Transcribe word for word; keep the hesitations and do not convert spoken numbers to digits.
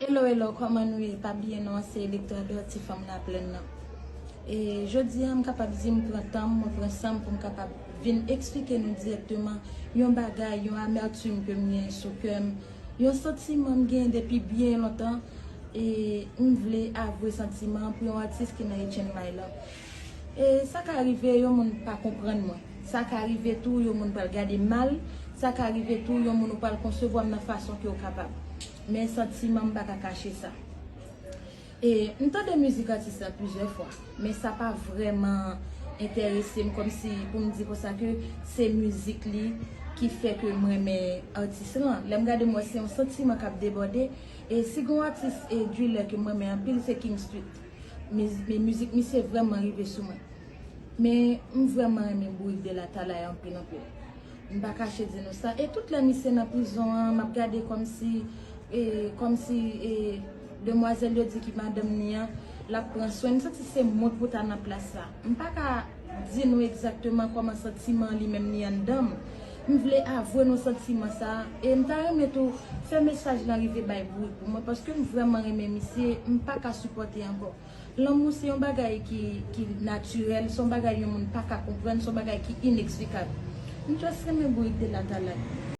Hello, hello, kòman nou ye? Pa bliye non, se Electra Dirty, fanm Laplèn nan. E jodi a, m kapab di m pran tan m, mwen pran san m pou m kapab vin eksplike nou dirèkteman yon bagay, yon amètim ke m gen sou kè m, yon santiman m gen depi byen lontan, e m vle avwe santiman an pou yon atis ki nan H N Y lan. E sa ka rive yon moun pa konprann mwen. Sa ka rive tou yon moun pral gade m mal. Sa ka rive tou yon moun ou pral konsevwa m nan fason ke w kapab. Men santiman m pa ka kache sa. E m tande mizik atis la plizyè fwa, men sa pa vrèman enterese m kòmsi pou m di konsa ke se mizik li ki fè ke m renmen atis lan. Lè m gade m wè se yon santiman k ap debòde. E si gen yon atis e driller ke m renmen anpil se King Street. Miz- Men mizik misye vrèman rive sou mwen. Men m vrèman renmen Bourik de Latalay anpil anpil. M pa kache di nou sa. E tout lè misye nan prizon an, m ap gade kòmsi e kòmsi e demwazèl yo di ki madanm ni an, l ap pran swen. M santi se mwen pou ta nan plas la. M pa ka di nou egzakteman kòman santiman li menm ni anndan m. M vle avwe nou santiman sa. E m ta renmen tou fè mesaj lan rive bay Bourik pou mwen, paske m vrèman renmen misye, m pa ka sipòte ankò. Lanmou se yon bagay ki, ki natirèl, se yon bagay yon moun pa ka konprann, se yon bagay ki ineksplikab. M just renmen Bourik de Latalay.